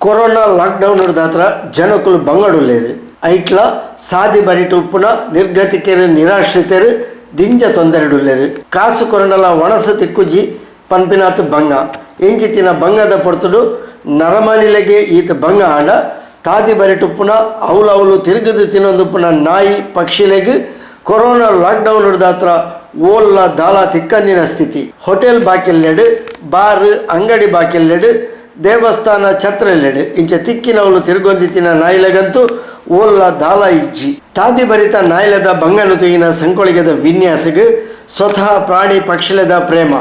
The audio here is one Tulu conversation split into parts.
ಕೊರೋನಾ ಲಾಕ್ಡೌನ್ ದಾತ್ರ ಜನಕುಲು ಬಂಗಡುಲ್ಲೇರು. ಐಟ್ಲ ಸಾದಿ ಬರಿಟು ಉಪ್ಪುನ ನಿರ್ಗತಿಕೆರು ನಿರಾಶ್ರಿತರು ದಿಂಜ ತೊಂದರೆಡುಲ್ಲೇರು. ಕಾಸು ಕೊರಂಡಲ ಒಣಸು ತಿಕ್ಕುಜಿ ಪನ್ಪಿನಾತ್ ಬಂಗ. ಎಂಚಿತಿನ ಬಂಗದ ಪೊರ್ತುಡು ನರಮಾನಿಲೆಗೆ ಈತ ಬಂಗ ಆಂಡ ತಾದಿ ಬರಿಟುಪ್ಪುನ ಅವ್ಲವ್ಲು ತಿರುಗದು ತಿನ್ನೊಂದುಪ್ಪುನ ನಾಯಿ ಪಕ್ಷಿಲೆಗ್ ಕೊರೋನಾ ಲಾಕ್ಡೌನ್ ದಾತ್ರ ಓಲ್ಲ ದಾಲ ತಿಕ್ಕಂದಿನ ಸ್ಥಿತಿ. ಹೋಟೆಲ್ ಬಾಕಿಲ್ಲೆಡು, ಬಾರ್ ಅಂಗಡಿ ಬಾಕಿಲ್ಲೆಡು, ದೇವಸ್ಥಾನ ಛತ್ರಲೆಡು ಇಂಚ ತಿಕ್ಕಿನವಳು ತಿರುಗೊಂದಿತ್ತಿನ ನಾಯಿಲೆಗಂತೂ ಓಲ್ಲ ದಾಲ ಇಜ್ಜಿ. ತಾದಿ ಬರಿತ ನಾಯಿಲೆದ ಬಂಗನು ತುಯಿನ ಸಂಕೊಳಿಗೆದ ವಿನ್ಯಾಸಗ್ ಸ್ವತಃ ಪ್ರಾಣಿ ಪಕ್ಷಿಲೆದ ಪ್ರೇಮ.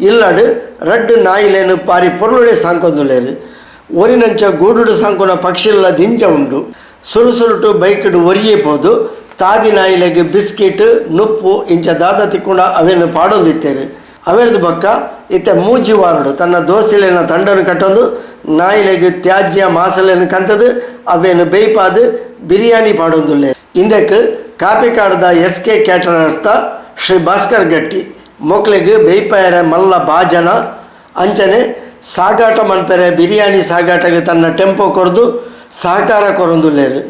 ಇಲ್ಲಡು ರಡ್ಡು ನಾಯಿಲೇನು ಪಾರಿ ಪೊರ್ಲುಡೆ ಸಾಂಕೊಂದುಲೇರು. ಒರಿನಂಚ ಗೂಡುಡು ಸಾಂಕುನ ಪಕ್ಷಿಲ ದಿಂಜ ಉಂಡು. ಸುರು ಸುರುಟು ಬೈಕ್ಡ್ ಒರಿಯೇ ಪೋದು ತಾದಿ ನಾಯಿಲೆಗ್ ಬಿಸ್ಕಿಟ್ ನುಪ್ಪು ಇಂಚ ದಾದ ತಿಕ್ಕುಂಡ ಅವೇನು ಪಾಡೊಂದಿತ್ತೇರು. ಅವೆರ್ದು ಬೊಕ್ಕ ಇತ್ತೆ ಮೂಜಿ ವಾರಡು ತನ್ನ ದೋಸ್ತಿಲೆನ ತಂಡನು ಕಟ್ಟೊಂದು ನಾಯಿಲೆಗ್ ತ್ಯಾಜ್ಯ ಮಾಸಲೆನು ಕಂತದು ಅವೇನು ಬೇಯ್ಪಾದು ಬಿರಿಯಾನಿ ಪಾಡೊಂದುಲ್ಲೆ. ಇಂದಕ್ಕೆ ಕಾಪಿಕಾಡ್ದ ಎಸ್ ಕೆ ಕ್ಯಾಟರರ್ಸ್ದ ಶ್ರೀ ಭಾಸ್ಕರ್ ಗಟ್ಟಿ ಮೊಕ್ಲೆಗ್ ಬೇಯ್ಪಾಯರೆ ಮಲ್ಲ ಬಾಜನ ಅಂಚನೆ ಸಾಗಾಟ ಮನ್ಪೆರೆ ಬಿರಿಯಾನಿ ಸಾಗಾಟಗೆ ತನ್ನ ಟೆಂಪೋ ಕೊರ್ದು ಸಹಕಾರ ಕೊರೊಂದುಲ್ಲೇರು.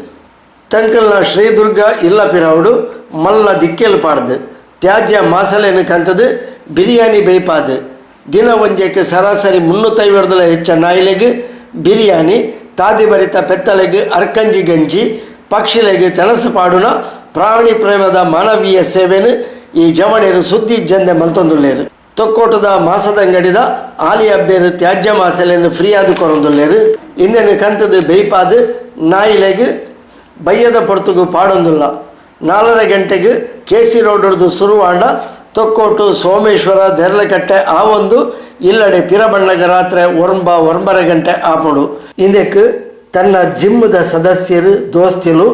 ತಂಕಲ್ನ ಶ್ರೀದುರ್ಗ ಇಲ್ಲ ಪಿರವುಡು ಮಲ್ಲ ದಿಕ್ಕೆಲ್ ಪಾಡ್ದು ತ್ಯಾಜ್ಯ ಮಾಸಲೆನು ಕಂತದು ಬಿರಿಯಾನಿ ಬೇಯ್ಪಾದು ದಿನ ಒಂಜೆಕ್ ಸರಾಸರಿ 350 ಹೆಚ್ಚ ನಾಯಿಲೆಗ್ ಬಿರಿಯಾನಿ, ತಾದಿ ಬರಿತ ಪೆತ್ತಲೆಗ್ ಅರ್ಕಂಜಿ ಗಂಜಿ, ಪಕ್ಷಿಲೆಗ್ ತೆಣಸು ಪಾಡುನ ಪ್ರಾಣಿ ಪ್ರೇಮದ ಮಾನವೀಯ ಸೇವೆನು ಈ ಜವಣೆರು ಸುದ್ದಿ ಜಂದೆ ಮಲ್ತೊಂದುಲ್ಲೇರು. ತೊಕ್ಕೋಟದ ಮಾಸದಂಗಡಿದ ಆಲಿ ಅಬ್ಬೇರು ತ್ಯಾಜ್ಯ ಮಾಸಲೆನು ಫ್ರೀಯಾದು ಕೊರೊಂದುಲ್ಲೇರು. ಇಂದೆನು ಕಂತದು ಬೇಯ್ಪಾದು ನಾಯಿಲೆಗ್ ಬಯ್ಯದ ಪೊರ್ತುಗು ಪಾಡೊಂದುಲ್ಲ. 4.5 ಗಂಟೆಗೆ ಕೆ ಸಿ ರೋಡ್ದು ಸುರುವಾಂಡ ತೊಕ್ಕೋಟು, ಸೋಮೇಶ್ವರ, ದೇರ್ಲಕಟ್ಟೆ ಆ ಒಂದು ಇಲ್ಲಡೆ ಪಿರಬಣ್ಣಗ ರಾತ್ರಿ 9, 9.5 ಗಂಟೆ ಆಪುಂಡು. ಇಂದೆಕ್ ತನ್ನ ಜಿಮ್ಮದ ಸದಸ್ಯರು ದೋಸ್ತಿಲು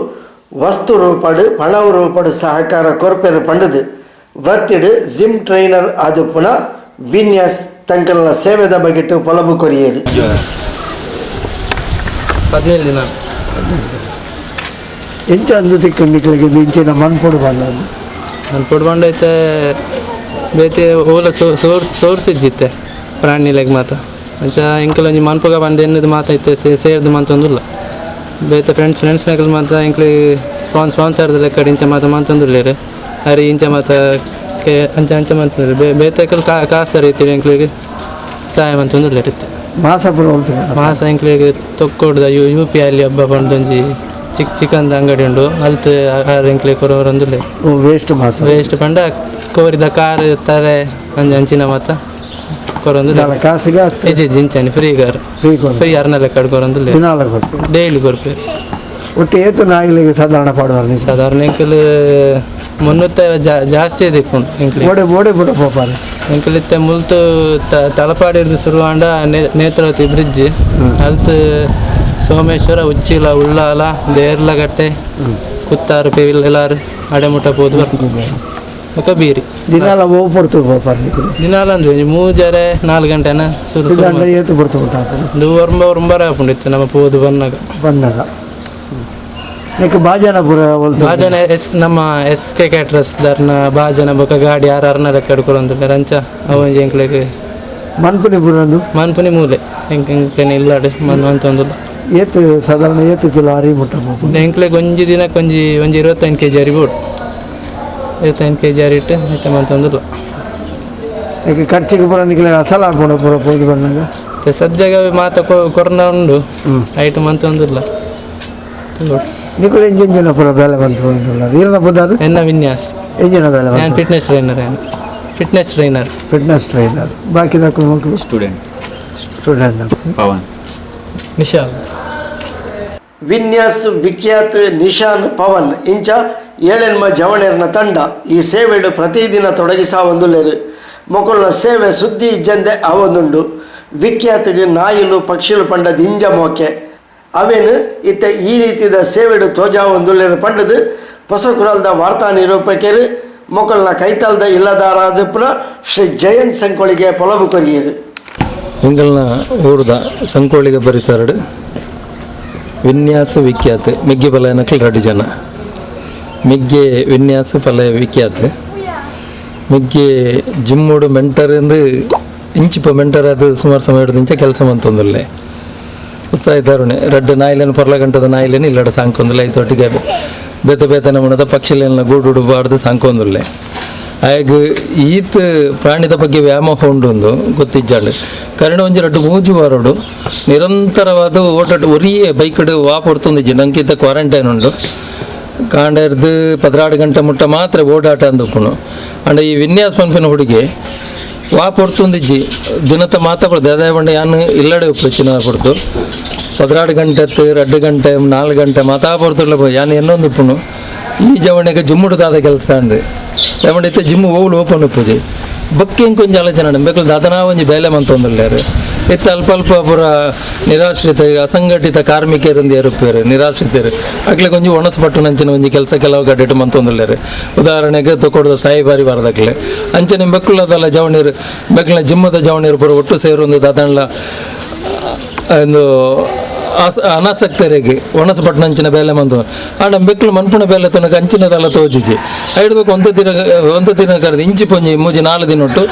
ವಸ್ತು ರೂಪಡು ಪಣವು ರೂಪಡು ಸಹಕಾರ ಕೊರ್ಪೆರು ಪಂಡದು ವೃತ್ತಿಡು ಜಿಮ್ ಟ್ರೈನರ್ ಆದುಪ್ಪುನ ವಿನ್ಯಾಸ್ ತಂಕಲ್ನ ಸೇವೆದ ಬಗೆಟು ಪೊಲಬು ಕೊರಿಯೇರು. 17 ದಿನ. ಎಂಚ ಅಂದು ತಿಕ್ಕು ನಿಕ್ಲೆಗ್ ಇಂಚಿನ ಮನ್ಪೊಡು ಬಂದದ್ದು? ಮನ್ಪೊಡು ಬಂಡೈತೆ ಬೇತೆ ಓಲ ಸೋರ್ಸ್ ಸೋರ್ಸ್ ಇಜ್ಜಿತ್ತೆ ಪ್ರಾಣಿಲೆಗ್ ಮಾತ. ಅಂಚ ಎಂಕಲ್ ಒಂಜಿ ಮನ್ಪುಗ ಬಂದು ಎನ್ನದು ಮಾತ ಇತ್ತೆ ಸೇರ್ದು ಮಂತೊಂದುಲ್ಲ. ಬೇತೆ ಫ್ರೆಂಡ್ಸ್ ಫ್ರೆಂಡ್ಸ್ ನಕಲ್ ಮಾತ ಎಂಕ್ಲೆ ಸ್ಪಾನ್ಸರ್ದ ಲೆಕ್ಕ ಇಂಚ ಮಾತ ಮಂತೊಂದುಲ್ಲೆರ್. ಅರಿ ಇಂಚ ಮಾತ ಕೆ ಅಂಚ ಅಂಚ ಮಂತೊಂದುಲ್ಲೆರ್. ಬೇತೆಕಲ್ ಕಾಸು ರೀತಿ ಎಂಕ್ಲೆಗ್ ಸಹಾಯ ಮಂತೊಂದುಲ್ಲೆರ್ ಇತ್ತೆ. ಮಾಸ ಪೂರ. ಮಾಸ ಎಂಕ್ಲೆಗ್ ತೊಕ್ಕೊಡ್ದ ಯು ಯು ಪಿ ಅಲ್ಲಿ ಹಬ್ಬ ಪಂಡೊಂಜಿ ಚಿಕ್ ಚಿಕನ್ದ ಅಂಗಡಿ ಉಂಡು, ಅಲ್ತ್ ಆರ್ ಎಂಕ್ಲೆ ಕೊರವರೊಂದುಲ್ಲೆರ್. ವೇಸ್ಟ್ ಮಾಸ? ವೇಸ್ಟ್ ಪಂಡ ಕೋರಿದ ಕಾರ್ ತರೆ ಅಂಚ ಅಂಚಿನ ಮಾತ ಕೊರೊಂದು. ಕಾಸಿಗೆ? ಇಜ್ಜಿ ಇಜ್ಜಿ, ಇಂಚನೆ ಫ್ರೀ ಗಾರ್. ಫ್ರೀ? ಫ್ರೀ ಅರ್ನ ಲೆಕ್ಕಡ್ ಕೊರೊಂದುಲ್ಲೆರ್. ದಿನಾಲ ಕೊರ್ಪೆರ್? ಡೈಲಿ ಕೊರ್ಪೆರ್. ಒಟ್ಟು ಏತು ನಾಯಿಲೆಗ್ ಸಾಧಾರಣ ಪಾಡುವಾರ್ ನೀವು? ಸಾಧಾರಣ ಎಂಕಲ್ 350 ಜಾಸ್ತಿ ದಿಕ್ಕುಂಡು ಎಂಕ್ಲೆ. ಓಡೆ ಓಡೆ ಪೂರ ಪೋಪಾರೆ? ಎಂಕಲ್ ಇತ್ತೆ ಮುಲ್ತು ತಲಪಾಡಿರ್ದು ಶುರುವಾಂಡ ನೇತ್ರಾವತಿ ಬ್ರಿಡ್ಜ್ ಅಲ್ತ್ ಸೋಮೇಶ್ವರ, ಉಚ್ಚಿಲ, ಉಳ್ಳಾಲ, ದೇರ್ಲಗಟ್ಟೆ, ಕುತ್ತಾರು, ಪೆವಿಲ್ಲಾರು ಅಡೆಮುಟ್ಟ ಪೋದು ಬರ್ಪುಂಡು. ಬೊಕ ಬೀರಿ. ದಿನಾಲ ಓ ಪೊರ್ತು ಪೋಪಾರ್ ನಿಕುಲು? ದಿನಾಲ ಅಂದ್ರೆ ಒಂಜಿ 3.30 4 ಗಂಟೆನ ಶುರು ಶುರು. ಇದಾಂಡ ಏತು ಪೊರ್ತು ಮುಟ್ಟ ಆಪುಂಡು? ಒಂದು 9, 9.5 ಆಪುಂಡು ಇತ್ತೆ ನಮ್ಮ ಪೋದು ಬನ್ನಗ. ಬಂದಾಗ ನೆಕ್ ಬಾಜನ ಪೂರ ಒಲ್ತು? ಬಾಜನ ಎಸ್ ನಮ್ಮ ಎಸ್ ಕೆ ಕ್ಯಾಟ್ರಸ್ ಧರ್ನ ಬಾಜನ ಬೊಕ ಗಾಡಿ ಆರ್ ಅರ್ನ ಲೆಕ್ಕ ಕೊರೊಂದುಲ್ಲೆರ್. ಅಂಚ ಅವೊಂಜಿ ಎಂಕ್ಲೆಗ್. ಮನ್ಪುನಿ ಪೂರ ಒಂದು? ಮನ್ಪುನಿ ಮೂಲೆ ಎಂಕ್ ಎಂಕ್ಲೆನ ಇಲ್ಲಡ್ ಮನ್ ಮಂತೊಂದುಲ್ಲ. ಏತು ಸಾಧಾರಣ ಏತು ಕಿಲೋ ಅರಿ ಮುಟ್ಟ ಪೋಪುಂಡು? ಎಂಕ್ಲೆಗ್ ಒಂಜಿ ದಿನಕ್ಕೆ ಒಂಜಿ ಒಂಜಿ 25 ಕೆ ಜಿ ಅರಿ ಬೋಡು. 25 ಕೆ ಜಿ ಅರಿ ಇಟ್ಟು ಇತ್ತೆ ಮಂತೊಂದುಲ್ಲ. ನೆಕ್ ಖರ್ಚಿಗೆ ಪೂರ ನಿಕ್ಲೆ ಅಸಲ ಆಪುಂಡು ಪೂರ ಪೋದು ಬಂದಾಗ? ಮತ್ತೆ ಸದ್ಯಗ ಮಾತ ಕೊರೋನಾ ಉಂಡು, ಐಟ್ ಮಂತೊಂದುಲ್ಲ. ನಿಕುಲು ಎಂಜನ ಪೂರ ಬೇಲೆ ಬಂತು ಈರನ ಪುದಾರು? ಎನ್ನ ವಿನ್ಯಾಸ್. ಎಂಜಿನ ಬೇಲೆ? ನಾನು ಫಿಟ್ನೆಸ್ ಟ್ರೈನರ್, ನಾನು ಫಿಟ್ನೆಸ್ ಟ್ರೈನರ್. Fitness trainer. ಬಾಕಿದಕ್ಕೂ ಮಕ್ಕಳು? ಸ್ಟೂಡೆಂಟ್. ಸ್ಟೂಡೆಂಟ್. ಪವನ್. ನಿಶಾಲ್. ವಿನ್ಯಾಸ್, ವಿಖ್ಯಾತ್, ನಿಶಾನ್, ಪವನ್ ಇಂಚ ಏಳೆನ್ಮ ಜವಣೆರ್ನ ತಂಡ ಈ ಸೇವೆಡು ಪ್ರತಿದಿನ ತೊಡಗಿಸಾವೊಂದುಲ್ಲೆರ್. ಮೊಕಲ್ನ ಸೇವೆ ಸುದ್ದಿ ಇಜ್ಜಂದೆ ಆವೊಂದುಂಡು. ವಿಖ್ಯಾತಿಗೆ ನಾಯಿಲು ಪಕ್ಷಿಲು ಪಂಡ ದಿಂಜ ಮೋಕೆ. ಅವೇನು ಇತ್ತ ಈ ರೀತಿದ ಸೇವೆಡು ತೋಜಾವೊಂದುಲ್ಲೆರ್ ಪಂಡದು ಹೊಸಕುರಲ್ದ ವಾರ್ತಾ ನಿರೂಪಕರು ಮೊಕಲ್ನ ಕೈತಲ್ದ ಇಲ್ಲದಾರಾದಪ್ಪನ ಶ್ರೀ ಜಯಂತ್ ಸಂಕೊಳಿಗೆ ಪೊಲಬು ಕೊರಿಯರು. ಎಂಕಲ್ನ ಊರುದ ಸಂಕೋಳಿಗೆ ಪರಿಸರಡು ವಿನ್ಯಾಸ ವಿಖ್ಯಾತ ಮೆಗ್ಗೆ ಪಲಯನಕ್ಲ್ ರಡ್ಡ್ ಜನ. ಮೆಗ್ಗೆ ವಿನ್ಯಾಸ, ಪಲಯ ವಿಖ್ಯಾತ. ಮೆಗ್ಗೆ ಜಿಮ್ಮುಡು ಮೆಂಟರ್ ಇಂದು ಇಂಚಿಪ ಮೆಂಟರ್ ಅದು ಸುಮಾರು ಸಮಯ ಇಂಚ ಕೆಲಸ ಮಂತೊಂದುಲ್ಲೆ. ಉತ್ಸಾಹಿ ತರುಣೆ ರಡ್ಡ್ ನಾಯಿಲೆನ್ ಪೊರ್ಲ ಗಂಟದ ನಾಯಿಲೆನ್ ಇಲ್ಲಡ ಸಾಂಕೊಂದುಲ್ಲೆ ಐತೊಟ್ಟಿಗೆ ಬೇತೆ ಬೇತೆ ನಮೂನೆದ ಪಕ್ಷಿಲೆನ ಗೂಡುಡು ಪಾಡ್ದ್ ಸಾಂಕೊಂದುಲ್ಲೆ. ಆಯಗ್ ಈತ್ ಪ್ರಾಣಿದ ಬಗ್ಗೆ ವ್ಯಾಮೋಹ ಉಂಡು ಗೊತ್ತಿಜ್ಜಾಂಡ್. ಕರಿನ ಒಂಜಿ ರಡ್ಡ್ ಮೂಜಿ ವಾರೊಡು ನಿರಂತರವಾದ್ ಓಟಟ್ ಒರಿಯೇ ಬೈಕ್ಡ್ ವಾ ಪೊರ್ತುಂದಿಜ್ಜಿ ನಂಕಿತ್ತ ಕ್ವಾರಂಟೈನ್ ಉಂಡು. ಕಾಂಡೆರ್ದ್ 12 ಗಂಟೆ ಮುಟ್ಟ ಮಾತ್ರ ಓಡಾಟ ಅಂದುಪ್ಪುನು. ಆಂಡ ಈ ವಿನ್ಯಾಸ ಪನ್ಪಿನ ಹುಡುಗಿ ವಾ ಪೊರ್ತುಂದಿಜ್ಜಿ ದಿನತ ಮಾತ ದಾದ ಪಂಡ ಯಾನ್ ಇಲ್ಲಡೆ ಉಪ್ಪು ಹೆಚ್ಚಿನ ಪೊರ್ತು 12 ಗಂಟೆ 2 ಗಂಟೆ 4 ಗಂಟೆ ಮಾತಾ ಪೊರ್ತುಡ್ಲ ಪೋಯಿ ಯಾನ್ ಎನ್ನೊಂದು ಉಪ್ಪುನು ಈ ಜವಣಿಗೆ ಜಿಮ್ಮುಡು ದಾದ ಕೆಲಸ ಅಂದ್ ದಾಯೆ ಇತ್ತೆ ಜಿಮ್ ಓಲು ಓಪನ್ ಉಪ್ಪುಜಿ. ಬೊಕ್ಕ ಎಂಕ್ ಒಂಜಿ ಆಲೋಚನೆ ಆಂಡ್ ಬೇಕಲ್ ದಾದನಾ ಒಂಜಿ ಬೇಲೆ ಮಂತೊಂದುಲ್ಲೆರ್ ಇತ್ತೆ ಅಲ್ಪ ಅಲ್ಪ ಪೂರ ನಿರಾಶ್ರಿತ ಅಸಂಘಟಿತ ಕಾರ್ಮಿಕೆರ್ ಇಂದ್ ಏರುಪ್ಪೆರ್ ನಿರಾಶ್ರಿತೆರ್ ಅಕ್ಲೆಗ್ ಒಂಜಿ ಒಣಸ್ ಪಟ್ಟುನಂಚಿನ ಒಂಜಿ ಕೆಲಸ ಕೆಲವು ಕಡೆಟ್ ಮಂತೊಂದುಲ್ಲೆರ್. ಉದಾಹರಣೆಗ್ ತೊಕೊಡುದ ಸಾಯಿ ಬಾರದಕ್ಲೆ ಅಂಚನೆ ಬೆಕ್ಕುಲದಲ್ಲ ಜವಣಿಯರು ಬೆಕ್ಲಿನ ಜಿಮ್ಮದ ಜವಣಿಯರು ಪೂರ ಒಟ್ಟು ಸೇರೊಂದು ದಾದನ್ಲ ಉಂದು ಅನಾಸಕ್ತರಿಗೆ ಒಣಸ್ ಪಟ್ಟುನಂಚಿನ ಬೇಲೆ ಮಂತು ಆಂಡ ಬೆಕ್ಲು ಮನ್ಪುನ ಬೇಲೆ ತನಕ ಅಂಚಿನದಲ್ಲ ತೋಜುಜಿ. ಐಡ್ದ್ ಬೊಕ ಒಂತೆ ದಿನ ಒಂತೆ ದಿನ ಕರೆದು ಇಂಚಿ ಪೊಂಜಿ ಮೂಜಿ ನಾಲ್ ದಿನೊಟ್ಟು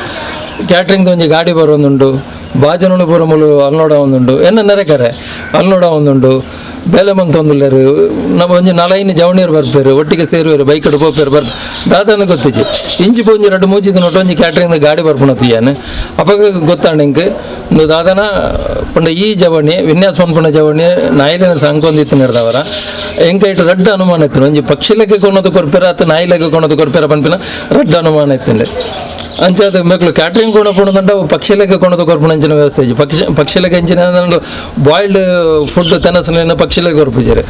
ಕ್ಯಾಟ್ರಿಂಗ್ ಒಂಜಿ ಗಾಡಿ ಬರೊಂದುಂಡು ಬಾಜನೊಡು ಪೂರ ಮೂಲು ಅನ್ಲೋಡ್ ಆವೊಂದುಂಡು ಎನ್ನ ನೆರೆಕರೆ ಅನ್ಲೋಡ್ ಆವೊಂದುಂಡು ಬೇಲೆ ಮಂತೊಂದುಲ್ಲೆರ್ ನಮ್ಮ ಒಂಜಿ ನಾಲೈನ್ ಜವಣಿಯರು ಬರ್ಪೆರ್ ಒಟ್ಟಿಗೆ ಸೇರುವೆರ್ ಬೈಕ್ಡ್ ಪೋಪೆರ್ ಬರ್ ದಾದನ ಗೊತ್ತಿಜ್ಜಿ. ಇಂಚಿ ಪೊಂಜಿ ರಡ್ಡ್ ಮೂಜಿ ದಿನೊಟ್ಟು ಒಂಜಿ ಕ್ಯಾಟ್ರಿಂಗ್ ಗಾಡಿ ಬರ್ಪುನ ತೂಯಾನ್ ಅಪಗ ಗೊತ್ತಾಂಡ್ ಎಂಕ್ ಉಂದು ದಾದನ ಪಂಡ ಈ ಜವಣಿ ವಿನ್ಯಾಸ ಪನ್ಪುನ ಜವಣಿ ನಾಯಿಲೆನ ಸಂಕೊಂದಿತ್ತಿನರ್ದವರ ಎಂಕ್ ಐಟ್ ರಡ್ಡ್ ಅನುಮಾನ ಇತ್ತುಂಡು. ಒಂಜಿ ಪಕ್ಷಿಲೆಗ್ ಕೊನೊದು ಕೊರ್ಪೆರ ಅತ್ತ್ ನಾಯಿಲೆಗ್ ಕೊನೊದು ಕೊರ್ಪೆರ ಪನ್ಪಿನ ರಡ್ಡ್ ಅನುಮಾನ ಇತ್ತುಂಡು. ಅಂಚಾದ್ ಮೆಕ್ಲು ಕ್ಯಾಟ್ರಿಂಗ್ ಕೊನೊಪುಂಡು ಪಕ್ಷಿಲೆಗ್ ಕೊನೊದು ಕೊರ್ಪುನ ಅಂಚಿನ ವ್ಯವಸ್ಥೆ ಇಜ್ಜಿ. ಪಕ್ಷಿಲೆಗ್ ಅಂಚಿನ ಬಾಯ್ಲ್ಡ್ ಫುಡ್ ತೆನಸುಲೆನ್ ಪಕ್ಷಿಲೆಗ್ ಕೊರ್ಪುಜೆರ್.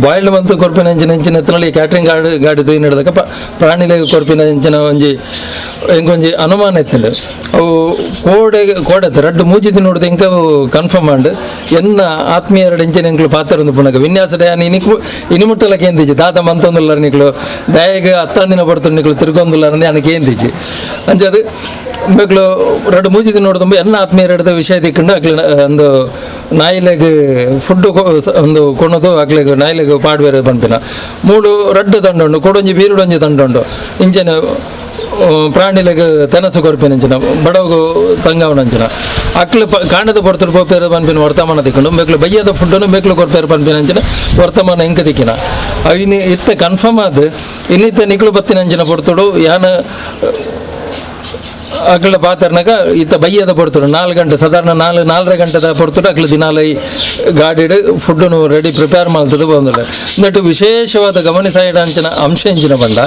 ಬಾಯ್ಲ್ಡ್ ಮಂತ್ ಕೊರ್ಪಿನ ಅಂಚಿನ ಅಂಚಿನ ಇತ್ತುಂಡ ಈ ಕ್ಯಾಟ್ರಿಂಗ್ ಗಾಡಿ ಗಾಡಿ ತೂಯಿನಡ್ದಕ ಪ್ರಾಣಿಲೆಗ್ ಕೊರ್ಪಿನ ಅಂಚಿನ ಒಂಜಿ ಎಂಕೊಂಜಿ ಅನುಮಾನ ಇತ್ತುಂಡು. ಅವು ಕೋಡೆ ಕೋಡೆ ರಡ್ಡ್ ಮೂಜಿ ದಿನೊಡ್ದು ಎಂಕ್ ಅವು ಕನ್ಫರ್ಮ್ ಆಂಡ್. ಎನ್ನ ಆತ್ಮೀಯೆರಡ್ ಇಂಚಿನ ಎಂಕ್ಲು ಪಾತೆರೊಂದು ಪುನಗ ವಿನ್ಯಾಸ ಯಾನ್ ಇನಿಕ್ ಇನಿ ಮುಟ್ಟಲ ಕೇಂದಿಜ್ಜಿ ದಾದ ಮಂತೊಂದುಲ್ಲರ್ ನಿಕ್ಲು ದಾಯೆಗ್ ಅತ್ತಾಂದಿನ ಪೊರ್ತುಡು ನಿಕ್ಲು ತಿರ್ಗೊಂದುಲ್ಲರ್ ಅಂದ್ ಯಾನ್ ಕೇಂದಿಜ್ಜಿ. ಅಂಚಾದ್ ಮೆಕ್ಲು ರಡ್ಡ್ ಮೂಜಿ ದಿನ ನೋಡ್ದುಂಬು ಎನ್ನ ಆತ್ಮೀಯೆರಡ್ದ ವಿಷಯ ತಿಕ್ಕಂಡು ಅಕ್ಲೆನ ಒಂದು ನಾಯಿಲೆಗ್ ಫುಡ್ ಒಂದು ಕೊನೊದು ಅಕ್ಲೆಗ್ ನಾಯಿಲೆಗ್ ಪಾಡ್ವೆರ್ ಪನ್ಪಿನ ಮೂಡು ರಡ್ಡ್ ತಂಡ ಉಂಡು ಕೊಡೊಂಜಿ ಬೀರುಡೊಂಜಿ ತಂಡ ಉಂಡು ಇಂಚನೆ ಪ್ರಾಣಿಲೆಗ್ ತೆನಸು ಕೊರ್ಪಿನಂಚಿನ ಬಡವಗು ತಂಗಾವನಂಚಿನ ಅಕ್ಲು ಕಾಂಡದ ಪೊರ್ತುಡು ಪೋಪೆರ್ ಪನ್ಪಿನ ವರ್ತಮಾನ ತಿಕ್ಕುಂಡು ಮೆಕ್ಲು ಬಯ್ಯದ ಫುಡ್ಡನ್ನು ಮೆಕ್ಲು ಕೊರ್ಪೆರ್ ಪನ್ಪಿನಂಚಿನ ವರ್ತಮಾನ ಎಂಕ್ ತಿಕ್ಕಿನ ಅವು ಇತ್ತೆ ಕನ್ಫರ್ಮ್ ಆದ್ ಇನ್ನಿತ್ತ ನಿಕ್ಲು ಬತ್ತಿನಂಚಿನ ಪೊರ್ತುಡು ಯಾನ್ ಅಕ್ಲ ಪಾತೆರ್ನಗ ಇತ್ತ ಬಯ್ಯದ ಪೊರ್ತುಡು 4 ಗಂಟೆ ಸಾಧಾರಣ 4 4.5 ಗಂಟೆದ ಪೊರ್ತುಡು ಅಕ್ಲು ದಿನಾಲ ಈ ಗಾಡಿಡ್ ಫುಡ್ಡನ್ನು ರೆಡಿ ಪ್ರಿಪೇರ್ ಮಲ್ತುದು ಪೋವೊಂದುಲ್ಲೆರ್. ನೆಟ್ ವಿಶೇಷವಾದ ಗಮನಿಸಾಯಿಡ ಅಂಚಿನ ಅಂಶ ಎಂಚಿನ ಪಂಡ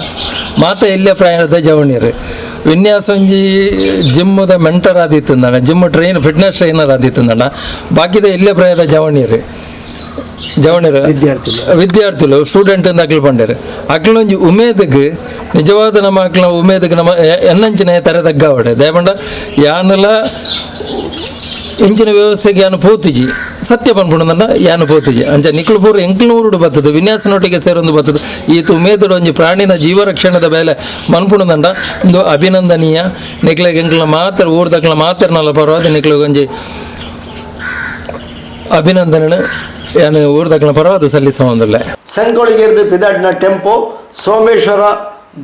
ಮಾತ ಎಲ್ಯ ಪ್ರಾಯದ ಜವಣಿಯರು ವಿನ್ಯಾಸ ಒಂಜಿ ಜಿಮ್ಮುದ ಮೆಂಟರ್ ಆದಿತ್ತುಂದಣ್ಣ ಜಿಮ್ ಟ್ರೈನ್ ಫಿಟ್ನೆಸ್ ಟ್ರೈನರ್ ಆದಿತ್ತುಂದಣ್ಣ ಬಾಕಿದ ಎಲ್ಯ ಪ್ರಾಯದ ಜವಣಿಯರು ಜವಣಿಯರು ವಿದ್ಯಾರ್ಥಿಲು ಸ್ಟೂಡೆಂಟ್ ಅಂದ್ ಅಕ್ಲು ಪಂಡೆರ್ ಅಕ್ಲು ಒಂಜಿ ಉಮೇದ್ಗ್ ನಿಜವಾದ ನಮ್ಮ ಅಕ್ಲ ಉಮೇದ್ಗ್ ನಮ್ಮ ಎನ್ನಂಚಿನ ತರೆ ತಗ್ಗಾವಡೆ ದಾಯೆ ಪಂಡ ಯಾನಲ ಇಂಚಿನ ವ್ಯವಸ್ಥೆಗೆ ಯಾನ್ ಪೋತುಜಿ ಸತ್ಯ ಪನ್ಪುಂಡಂಡ ಯಾನ್ ಪೋತುಜಿ ಅಂಚ ನಿಕ್ಲು ಪೂರ ಎಂಕ್ಲೂರುಡು ಬತ್ತದು ವಿನ್ಯಾಸನೊಟ್ಟಿಗೆ ಸೇರೊಂದು ಬತ್ತದು ಈತ್ ಉಮೇದುಡು ಒಂಜಿ ಪ್ರಾಣಿನ ಜೀವರಕ್ಷಣದ ಬೇಲೆ ಮನ್ಪುಂಡಂಡ ಉಂದು ಅಭಿನಂದನೀಯ. ನಿಕ್ಲೆಗ್ ಎಂಕ್ಲ ಮಾತ್ರ ಊರ್ದಕ್ಲ ಮಾತೆರ್ನಲ ಪರವಾದ್ ನಿಕ್ಲೆಗ್ ಒಂಜಿ ಅಭಿನಂದನೆ ಯಾನ್ ಊರ್ದಕ್ಲ ಪರವಾದ್ ಸಲ್ಲಿಸವೊಂದುಲ್ಲೆ. ಸಂಗೊಳ್ಳಿಗೆರ್ದು ಪಿದಾಡ್ನ ಟೆಂಪೋ ಸೋಮೇಶ್ವರ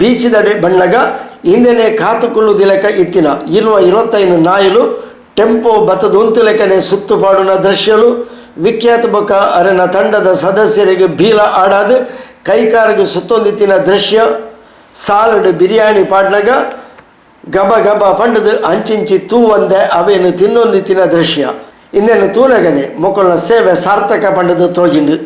ಬೀಚ್ದಡೆ ಬಣ್ಣಗ ಇಂದೆನೆ ಕಾತುಕುಲ್ಲು ದಿಲಕ ಇತ್ತಿನ 20-25 ನಾಯಿಲು ಟೆಂಪೋ ಬತ್ತದ ಉಂತುಲೆಕನೆ ಸುತ್ತು ಪಾಡುನ ದೃಶ್ಯಲು ವಿಖ್ಯಾತ ಬೊಕ ಅರೆನ ತಂಡದ ಸದಸ್ಯರಿಗೆ ಬೀಲ ಆಡಾದು ಕೈಕಾರಿಗೆ ಸುತ್ತೊಂದಿತ್ತಿನ ದೃಶ್ಯ ಸಾಲಡ್ ಬಿರಿಯಾನಿ ಪಾಡ್ನಗ ಗಬ ಗಬ ಪಂಡದು ಅಂಚಿಂಚಿ ತೂವಂದೆ ಅವೇನು ತಿನ್ನೊಂದಿತ್ತಿನ ದೃಶ್ಯ ಇಂದೆನು ತೂನಗನೆ ಮೊಕೊಲ್ನ ಸೇವೆ ಸಾರ್ಥಕ ಪಂಡದು ತೋಜಿಂಡು.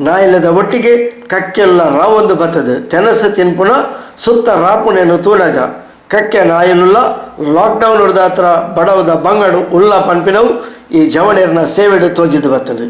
ನಾಯಿಲದ ಒಟ್ಟಿಗೆ ಕಕ್ಕೆಲ್ಲ ರಾವೊಂದು ಬತ್ತದು ತೆನಸ ತಿನ್ಪುನ ಸುತ್ತ ರಾಪುಣೆನು ತೂನಗ ಕಕ್ಕೆ ನಾಯಿಲುಲ್ಲ ಲಾಕ್ಡೌನ್ ಹೊಡೆದ ಹತ್ರ ಬಡವದ ಬಂಗಡು ಉಲ್ಲ ಪನ್ಪಿನವು ಈ ಜವಣೇರ್ನ ಸೇವೆಡು ತೋಜಿದು ಬತ್ತದು.